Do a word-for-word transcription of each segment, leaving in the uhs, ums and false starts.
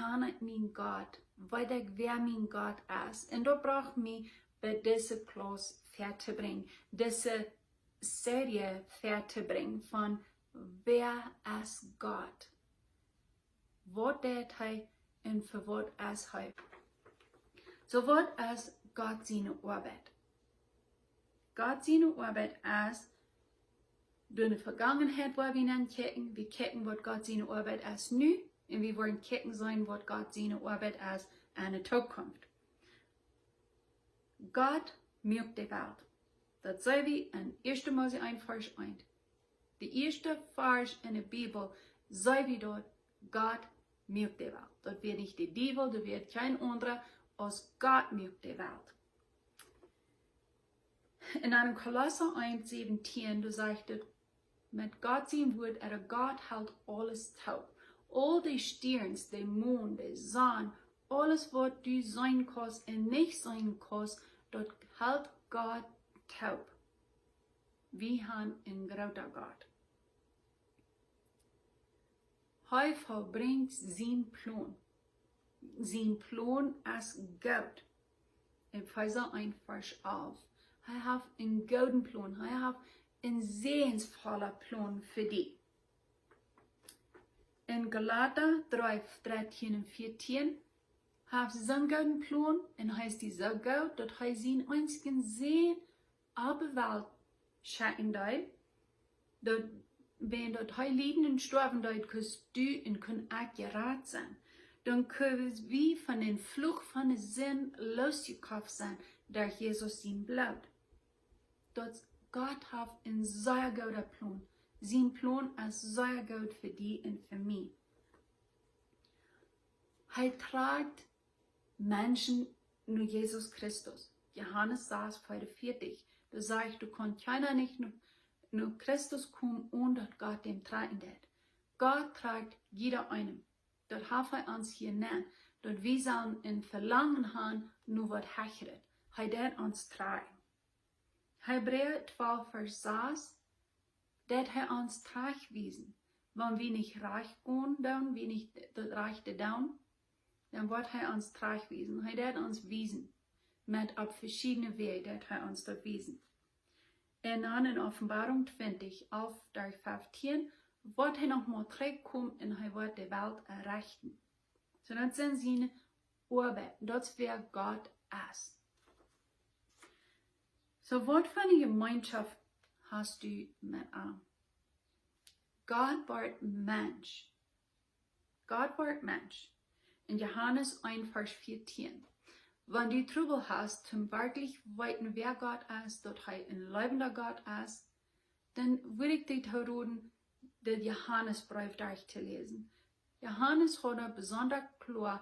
kjan ekj mien Gott, weet ekj wäa mien Gott es. Un daut brocht mie bie dise Klauss väatobrinjen, dise Serie väatobrinjen von wäa es Gott? Waut deit hee un fa waut es hee? Soo, waut es Gott siene Oabeit? Gott siene Oabeit es, derch de Vegangenheit woa wie nenkjikjen, wie kjikjen waut Gott siene Oabeit es nu, un wie woaren kjikjen seenen waut Gott siene Oabeit es enne Tookunft. Gott muak de Welt. Daut see wie en Ieeschte Mose eent Varsch eent. De ieeschte Varsch enne Bibel see wie daut Gott muak de Welt. Daut wia nich de Diewel, daut wia kjeen aundra, aus Gott muak de Welt. Un dan en Kolossa eent säwentieen, doa sajcht et, met Gott sien Wuat, ea Gott helt aules toop. Aul de Stierns, de Moon, de Sonn, aules waut du seenen kaust un nich seenen kaust, daut helt Gott toop. Wie han een groota Gott. Hee vollbrinjt sien Plon. Sien Plon es goot. Efeesa eent Varsch alf. Hee haft een gooden Plon. Hee haft een säajensvolla Plon fa die. En Galata dree, dartieen un vieetieen, hee haft soon gooden Plon un hee es die soo goot, daut hee sienen eensjen Sän opp de Welt schekjen deed, daut, wan daut hee lieden un stoawen deed, kaust du un kaun ekj jerat sennen. Dan kjenn wie von dän Fluch von de Sind losjekoft sennen derch Jesus sien Bloot. Daut Gott haft een sea gooda Plon. Sien Plon es sea goot fa die un fa mie. Hee trakjt Menschen no Jesus Christus. Johanes sas veeaunvieetich. Doa sajcht, doa kaun kjeena nich no, no Christus komen, onen daut Gott däm trakjen deit. Gott trakjt jieda eenem. Daut haft hee ons hia nenn, daut wie sellen een Velangen han no waut Hechret. Hee deit ons trakjen. Hebräa twalf Varsch sas, deit hee ons trajchtwiesen, wan wie nich rajcht gonen doonen, wie nich daut Rajchte doonen, dan woat hee ons trajchtwiesen. Hee deit ons wiesen. Met opp veschiedne Wäaj deit hee ons daut wiesen. Un dan en Openboarunk twintich, alf derch feftieen, woat hee noch mol trigjkomen un hee woat de Welt rechten. Soo, daut sent siene Oabeit. Daut es wäa Gott es. Soo, waut fa eene Jemeenschoft hast du met am? Gott wort Mensch. Gott wort Mensch. En Johanes eent Varsch vieetieen. Wan du Trubbel hast, om werkjlich weeten, wäa Gott es, daut hee een läwenda Gott es, dan wudd ekj die toroden, dän Johanesbreef derchtoläsen. Johanes haud daut besonda kloa,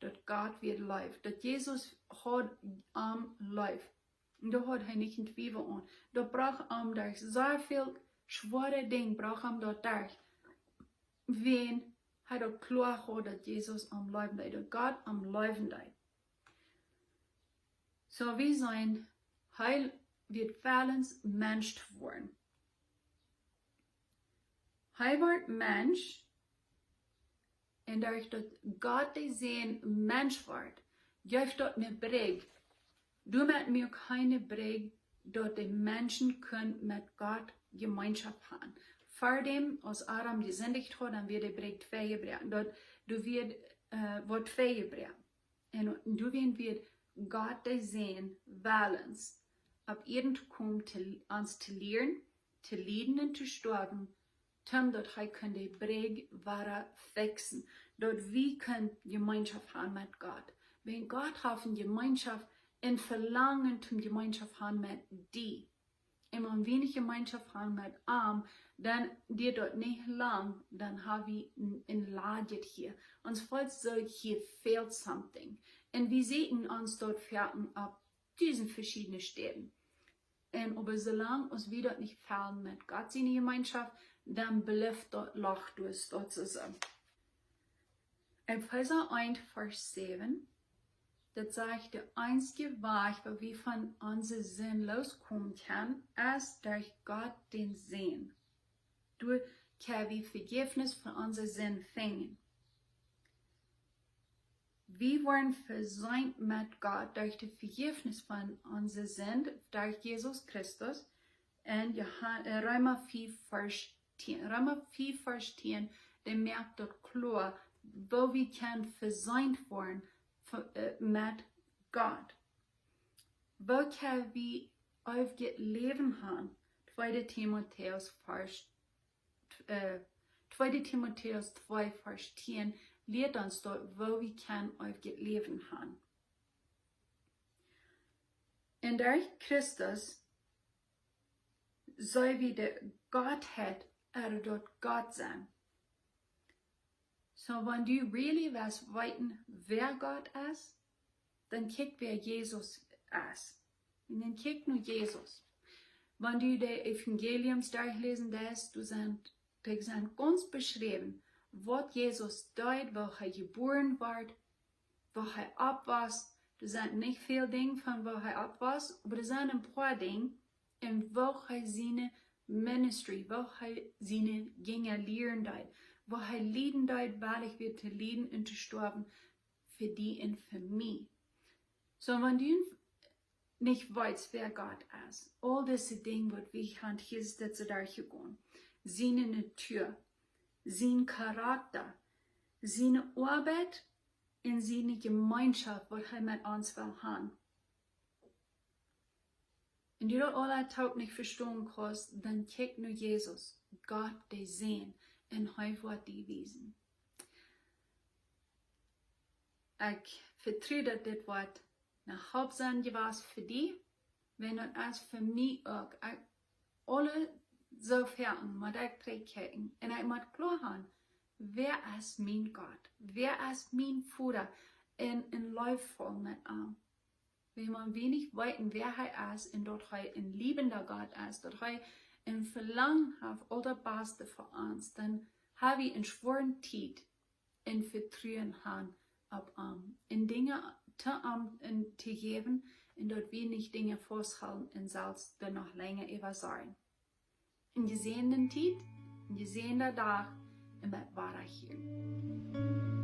daut Gott wia leef, daut Jesus haud am leef. Un doa haud hee nich een Twiewel aun. Daut brocht am derch sea väl schwoare Dinja, brocht am daut derch. Wan hee daut kloa haud, daut Jesus am leewen deed, daut Gott am leewen deed. Soo, wie seenen, hee wort wellens Mensch to woaren. Hee wort Mensch, un derch daut Gott de Sän Mensch wort, jeef daut eene Brigj. Doamet muak hee eene Brigj, daut de Menschen kunnen met Gott Jemeenschoft haben. Ver däm, aus Adam jesindicht haud, dan wia de Brigj twei jebroaken. Daut, doa wia, äh, woat twei jebroaken. Un doawäajen wia Gott de Sän wellens opp Ieed jekomen, to, ons to lieren, to lieden un to stoawen, om daut hee kunn de Brigj wada fiksen, daut wie kunnen Jemeenschoft haben met Gott. Wan Gott haft eene Jemeenschoft, een Velangen om Jemeenschoft haben met die. Un wan wie nich Jemeenschoft haben met am, dan diet daut nich lang, dan ha wie een, een Ladjet hia. Ons feelt soo, hia fält something. Un wie seenen ons daut foaken opp dusent veschiedne Städen. Un oba soo lang aus wie daut nich feelen met Gott siene Jemeenschoft, dan blift daut Loch doa, daut es soo. Efeesa eent Varsch säwen, daut sajcht, de eensje Wajch, woo wie von onse Sind loskomen kjennen, es derch Gott dän Sän. Doa kjenn wie Vejäfnis von onse Sind finjen. Wie woaren vesient met Gott derch de Vejäfnis von onse Sind, derch Jesus Christus. En Johan-, äh, Reema fief Varsch tieen. Reema fief Varsch tieen, dee moakt daut kloa, woo wie kjennen vesient woaren ve-, äh, met Gott. Woo kjenn wie eewjet Läwen han? Tweede Timotäus Varsch, äh, Tweede Timotäus twee Varsch tieen lieet ons daut, woo wie kjennen eewjet Läwen han. En derch Christus soo wie de Gottheit, ea daut Gott sennen. Soo, wan du really west weeten, wäa Gott es, dan kjikj, wäa Jesus es. En dan kjikj no Jesus. Wan du de Evangeliums derchläsen deist, du sent, dee sent gaunz beschräwen, waut Jesus deed, woo hee jebuaren wort, woo hee oppwoss. Doa sent nich väl Dinja von woo hee oppwoss, oba doa sent een poa Dinja, en woo hee siene ministry, woo hee siene Jinja lieren deed, woo hee lieden deed, wellich wia to lieden un to stoawen fa die un fa mie. Soo, wan du nich weetst, wäa Gott es, aul dise Dinja, waut wie han Jesus dit soo derchjegonen, siene Natua, sien Charakta, siene Oabeit un siene Jemeenschoft, waut hee met ons well han. Un du daut aula toop nich vestonen kaust, dan kjikj no Jesus, Gott de Sän, un hee woat die wiesen. Ekj vetru, daut dit woat ne Help sennen jewast fa die, wan daut es fa mie uk. Ekj, aule soo Froagen mott ekj trigj kjikjen un ekj mott kloa han, wäa es mien Gott? Wäa es mien Voda? Un, un leefvoll met am. Wan wie weens weeten, wäa hee es un daut hee een liebender Gott es, daut hee een Velangen haft, aul daut Baste fa ons, dan ha wie eene schwoare Tiet un Vetruen han opp am. Un Dinja to am un to jäwen un daut wie nich Dinja fausthoolen un selfst doa noch lenja äwa sennen. Eene jesäajende Tiet, een jesäajenda Dach un bat wada hia.